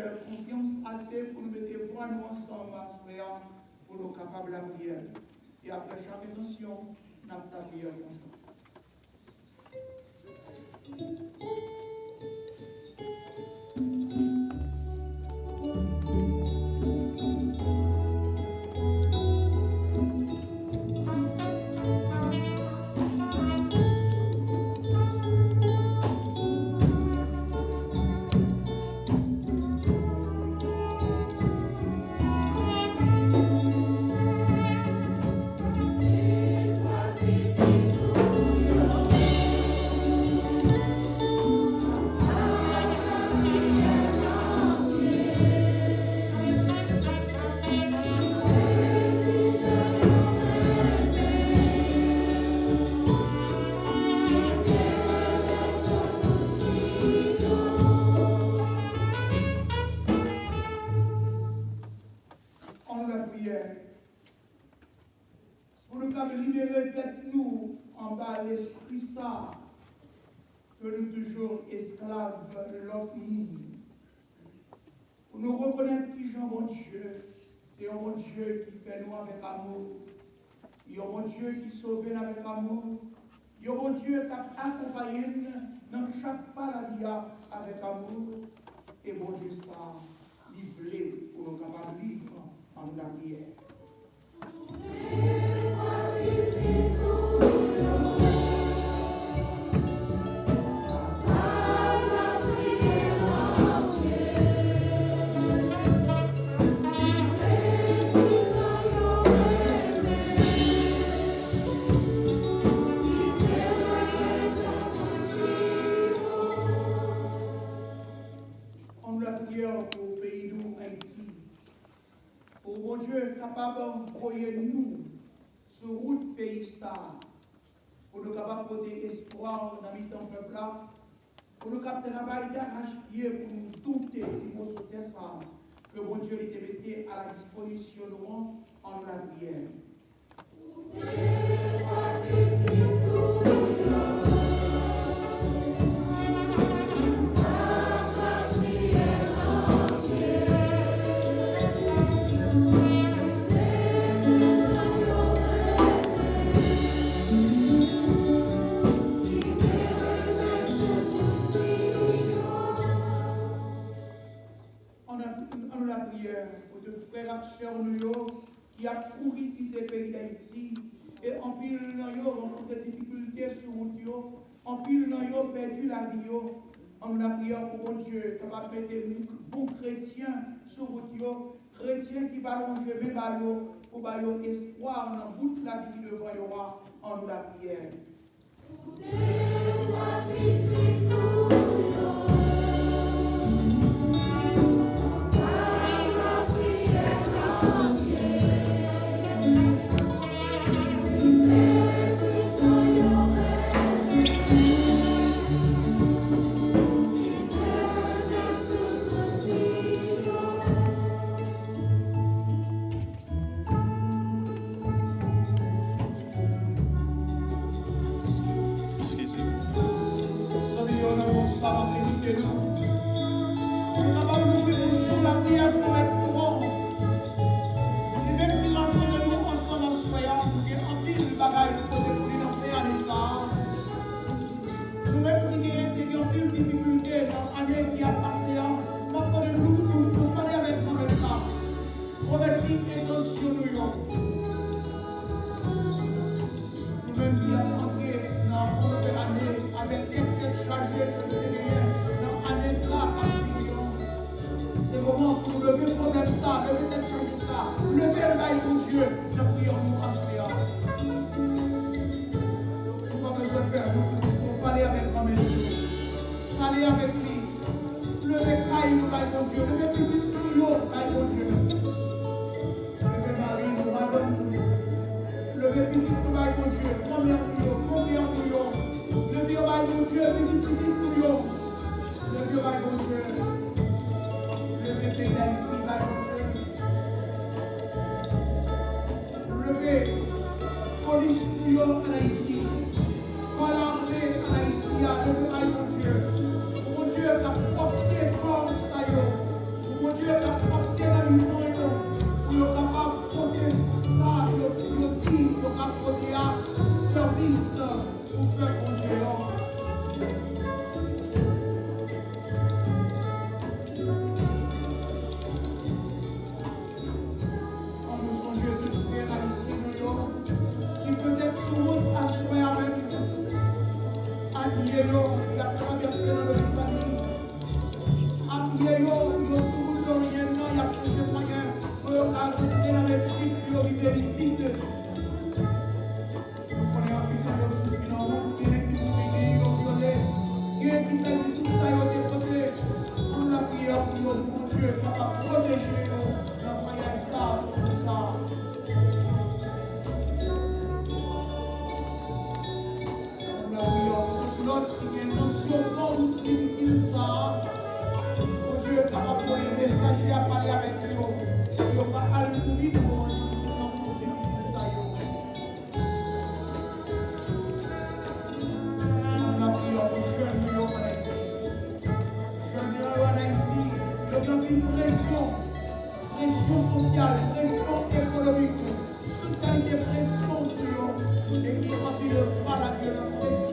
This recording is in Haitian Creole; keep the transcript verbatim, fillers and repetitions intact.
Konfyans ase pou nou mete vwa nou ansanm aswè a pou nou kapab lapriyè. E apre chak entansyon, n ap lapriyè konsa. Ann lapriyè. Pou nou kab libere tèt nou anba lespri sa a, ke nou toujou esklav lòt moun. Pou nou rekonèt kijan Bondye se yon Bondye ki fè nou avèk amou, yon Bondye ki sove n avèk amou, yon Bondye k ap akonpaye n nan chak pa lavi a avèk amou. E Bondye sa a, li vle pou nou kapab liv ann lapriyè. Ann lapriyè pou peyi nou, Ayiti. Pou Bondye kapab voye nou sou wout peyi sa a, pou nou kapab pote espwa nan mitan pèp la, pou nou kab travay darache pye pou nou doute ti moso tè sa a ke Bondye li te mete a la dispozisyon nou an, ann lapriyè. Ann, ann nou lapriyè pou tout frè ak sè nou yo ki ap kouri kite peyi Dayiti, e anpil nan yo rankontre difikilte sou wout yo, anpil nan yo pèdi lavi yo. Ann nou lapriyè pou Bondye kapab mete bon kretyen sou wout yo, kretyen ki va lonje men ba yo pou ba yo espwa nan bout lavi ki devan yo a. Ann nou lapriyè. Excuse me. Zanmi yo, nan non Papa, benedisyon nou. Papa, nou ouvri pou nou lapriyè pou mèt nou an. Li menm ki rasanble nou ansanm aswè a, pou gen anpil bagay nou pote pou li nan fen ane sa a. Nou menm ki genyen, te gen anpil difikilte nan ane ki ap pase a, n ap mande nou pou, pou, pou pale avèk Papa sa. Konvèti entansyon nou yo. Nou menm ki ap antre nan yon nouvèl ane avèk kèk tèt chaje ke nou te genyen nan ane sa k ap vini an, se moman pou nou leve pwoblèm sa, leve tèt chaje sa, leve l bay Bondye nan priyè nou aswè a. Nou pa bezwen pè, nou, nou pale avèk Granmèt nou. Pale avèk li. Leve kay nou bay Bondye. Leve pitit nou yo bay Bondye. Leve mari nou, madanm nou. Leve pitit nou bay Bondye. Granmè nou yo, granpè nou yo. Leve yo bay Bondye, pitit pitit nou yo. Leve yo bay Bondye. Leve peyi Dayiti bay Bondye. Leve polis nou yo ann Ayiti. Kò lame ann Ayiti a, leve bay Bondye. Bondye k ap pòte kò sa yo. yo, yo sou wout Dòriyèn nan, y ap chèche mwayen pou yo ka rantre nan Meksik, pou yo rive isit. Nou konnen anpil nan yo soufri nan wout, gen ki mouri, gen yo vyole, gen ki pèdi tout sa yo te pote. Ann lapriyè pou yo, pou Bondye kapab pwoteje yo nan vwayaj sa a, pou sa a. Ann lapriyè pou tout lòt ki gen tansyon pran wout difisil sa a. Bondye kapab voye mesaje a pale avèk yo, pou yo pa al mouri nan wout difisil sa yo. Ann lapriyè pou jèn nou yo ann Ayiti. Jèn nou yo ann Ayiti, yo gen anpil presyon, presyon sosyal, presyon ekonomik, tout kalite presyon sou yo, e ki yo konsidere pa la vyolans.